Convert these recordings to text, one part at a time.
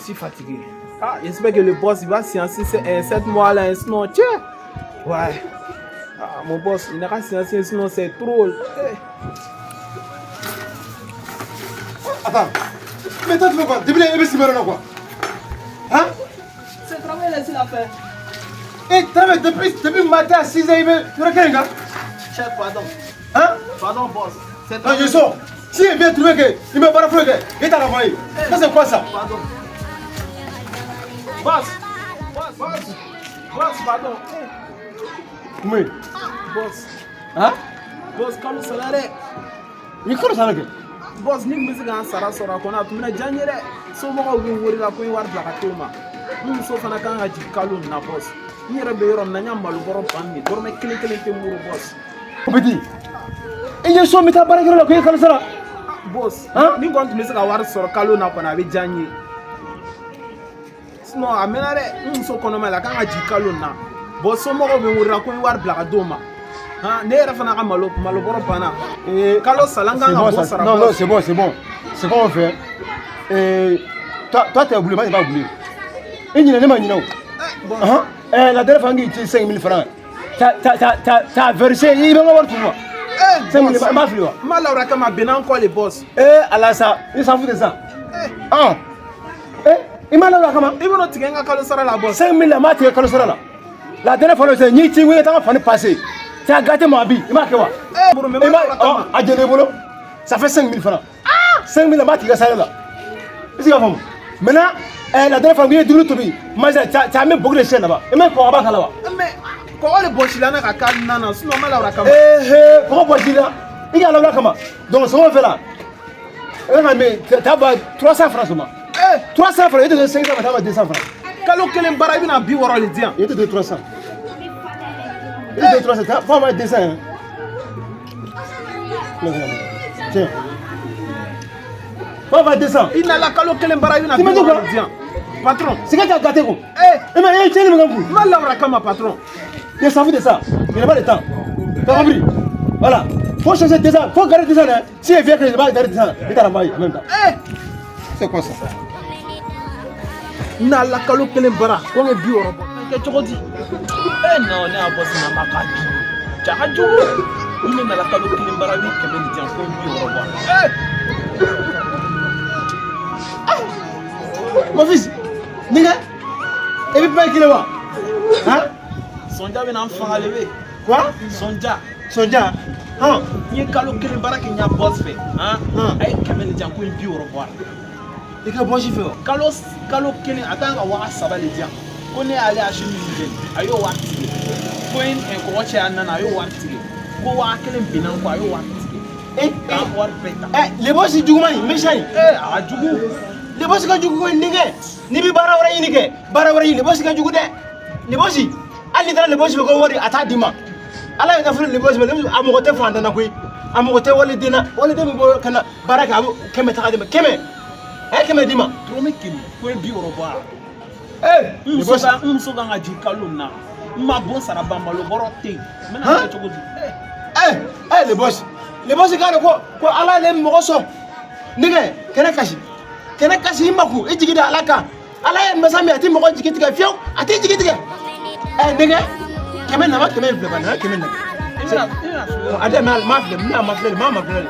Suis fatigué. Ah, j'espère que le boss, il va sciencer 7 mois là, sinon, tiens. Ouais. Ah, mon boss, il n'a qu'à sciencer, sinon c'est trop. Eh. Attends. Mais toi, tu fais quoi? Depuis les quoi? Hein? C'est travail là, c'est l'affaire. Eh, travail depuis matin à 6h, il veut. Tu vois quel gars? Chef, pardon. Hein? Pardon, boss. Non, je sors. Si il vient trouver que il me barre, il t'a renvoyé. Ça, c'est quoi ça? Pardon. Boss. Boss, boss. Boss, pardon. Oui. Boss. Hein? Boss, kalo sara dɛ. Ni kalo sara kɛ? Boss, ni tun bɛ se k'an sara sɔrɔ a kɔnɔ, a tun bɛna diya n ye dɛ. Somɔgɔw bɛ n wele la ko n ye wari bila ka t'o ma. N muso fana kan ka jigin kalo nin na, boss. N yɛrɛ bɛ yɔrɔ min na, n y'a malobɔrɔ ban min, dɔrɔmɛ kelen kelen tɛ n bolo, boss. Petit. I ye so min taa baarakɛyɔrɔ la ko i ye kalo sara. Boss, ni kɔni tun bɛ se ka wari sɔrɔ kalo na kɔni, a bɛ diya n ye. Sinon a mɛnna dɛ, n muso kɔnɔma la, a kan ka jigin kalo nin na. Bon, somɔgɔw bɛ n wele la ko n ye wari bila ka d'o ma. Han, ne yɛrɛ fana ka malo malobɔrɔ banna. Kalo sala n kan ka bɔ sara. Non, non, c'est bon, c'est bon. C'est comment on fait? Toi, toi, t'es oublié, moi, j'ai pas oublié. I ɲinɛ, ne ma ɲinɛ o. Bon. Eh, la dernière fois k'i ci 5000 francs. T'as versé, i bɛ n ka wari tunu wa? 5000, i m'a fili wa? N ma lawura kama, a bɛnna n kɔ le, boss. Eh, ala sa, i s'en fout de ça. Ah. Eh, i ma lawura kama? I bɛn'o tigɛ n ka kalo sara la, boss. 5000 la, n m'a tigɛ kalo sara la. La dernière fois, c'est n y'i ci n ko i ka taa n ka fani passer. Tu as gâté ma vie, i m'a kɛ wa? Eh, mais I ma, a jɛnna i bolo. Ça fait 5000 francs. 5000 la, n b'a tigɛ salaire la. Est-ce que i y'a faamu? Maintenant, eh, la dernière fois, n ko i ye dumuni tobi, mais tu as mis beaucoup de chaînes là-bas. I ma kɔgɔba k'a la wa? Mais kɔgɔ de bɔsila n na ka k'a na na, sinon n ma lawura kama. Eh, eh, kɔgɔ bɔsi la, i ka lawura kama. Donc, ce qu'on fait là, mais t'as pas 300 francs seulement. Eh, 300 francs, il te donne 500, t'as 200 francs. Kalo kelen baara, i bɛna 60 de di yan. Il te donne 300. Il te donne 300, faut avoir 200. Hein. Tiens. Faut avoir 200. I nana kalo kelen baara, i bɛna 60 de di yan. Patron. C'est que tu as gâté quoi. Eh. Eh mais, eh, tiens, le N ma lawura kama, patron. Il s'en fout de ça. Il n'a pas de temps. T'as compris? Voilà. Faut chercher 200. Faut garder 200. Hein. Si il vient que je vais garder 200, il t'a renvoyé en même temps. Eh. C'est quoi ça? N nana kalo kelen baara, ko n ye 60 bɔ. Kɛ cogo di? Eh non, ne y'a bɔ sisan, ma k'a jugu. Cɛ ka jugu. Ni ne nana kalo kelen baara, i bɛ 100 de di yan, ko n ye 60 bɔ. Eh. Mon fils, nigga, i bɛ paye kelen wa? Hein? Sonja bɛna n faga le bɛ. Quoi? Sonja. Sonja? Han. N ye kalo kelen baara kɛ n ya boss fɛ. Han? A ye 100 de di yan, ko n ye 60 bɔ a la. I ka boss fɛ wa? Kalo kalo kelen, a kan ka 3000 de di yan. Ko ne y'ale acheter min kɛ, a y'o wari tigɛ. Ko n ye kɔgɔ caya n nana, a y'o wari tigɛ. Ko 1000 binna n kɔ, a y'o wari tigɛ. Eh, k'an wari bɛɛ ta. Eh, le boss juguman in, méchant in. Eh, a ka jugu. Le boss ka jugu koyi nigga. N'i bɛ baara wɛrɛ ɲini kɛ, baara wɛrɛ ɲini, le boss ka jugu dɛ. Le boss, hali n'i taara le boss fɛ ko wari, a t'a d'i ma. Ala ye nafolo le boss fɛ, a mɔgɔ tɛ fantan na koyi. A mɔgɔ tɛ waliden na, waliden bɛ bɔ ka na baara kɛ, a bɛ 100 ta ka d'i ma, 100. A ye 100 d'i ma. Dɔrɔmɛ kelen, ko n ye 60 bɔ a la. Eh, N muso kan ka jigin kalo in na. N ma bon sara ban, malo bɔrɔ tɛ yen. N bɛna kɛ cogo di? Eh, eh, le boss. Le boss k'a dɔn ko Ala le mɔgɔ sɔn. Nigga, kɛnɛ kasi. Kɛnɛ kasi i makun, i jigi da Ala kan. Ala ye masa min, a ti mɔgɔ jigi tigɛ fiyewu, a t'i jigi tigɛ. Eh, nigga, 100 na ma 100 filɛ ba, na 100 na. I bɛna filɛ. A tɛ ma filɛ, n bɛna ma filɛ, ma filɛ.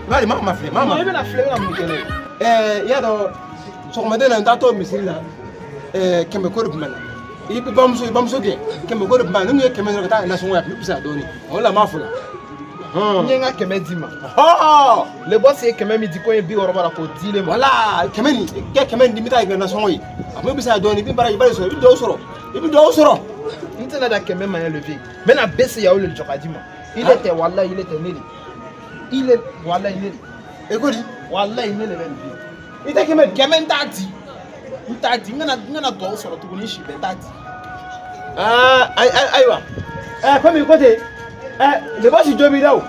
I b'a di ma ma filɛ, ma ma. I bɛna filɛ, i bɛna mun kɛ ne ye? Eh, i y'a dɔn sɔgɔmada in na n taatɔ misiri la, eh, 100 ko de tun bɛ n na. I bamuso kɛ 100 ko de tun bɛ n na. Ni n kun ye 100 sɔrɔ ka taa nasɔngɔ ye, a tun bɛ fisaya dɔɔnin. O de la n b'a fɔ la. N ye n ka 100 d'i ma. Le boss ye 100 min di, ko n ye 60 bɔ a la k'o di ne ma. Voilà, 100 nin, i ka 100 nin di, n bɛ taa kɛ nasɔngɔ ye. A tun bɛ fisaya dɔɔnin, i bɛ baara, i b'a sɔrɔ, i bɛ dɔw sɔrɔ, i bɛ dɔw sɔrɔ. N tɛna da 100 ma lever. N bɛna bɛɛ se yaw le jɔ ka d'i ma. Ile tɛ, walayi ile tɛ ne de. Ile, walayi ne de. E ko di? Walayi ne de bɛ nin di. I tɛ 100 di? 100 n t'a di. N t'a di, n kana duwawu sɔrɔ tuguni si bɛɛ n t'a di. Aa, ayiwa. Eh, komi ko ten, eh, le boss jo b'i la o.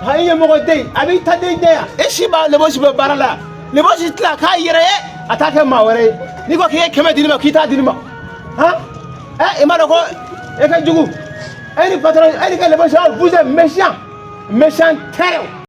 Ha, i ye mɔgɔ den, a b'i ta den jɛ yan. E si b'a le boss bɛ baara la. Le boss tila k'a yɛrɛ ye, a t'a kɛ maa wɛrɛ ye. N'i ko k'i ye 100 di ne ma, k'i t'a di ne ma. Han? Eh, i m'a dɔn ko e ka jugu. E ni patron, e ni ka le boss, vous êtes méchant. Méchant tɛrɛw.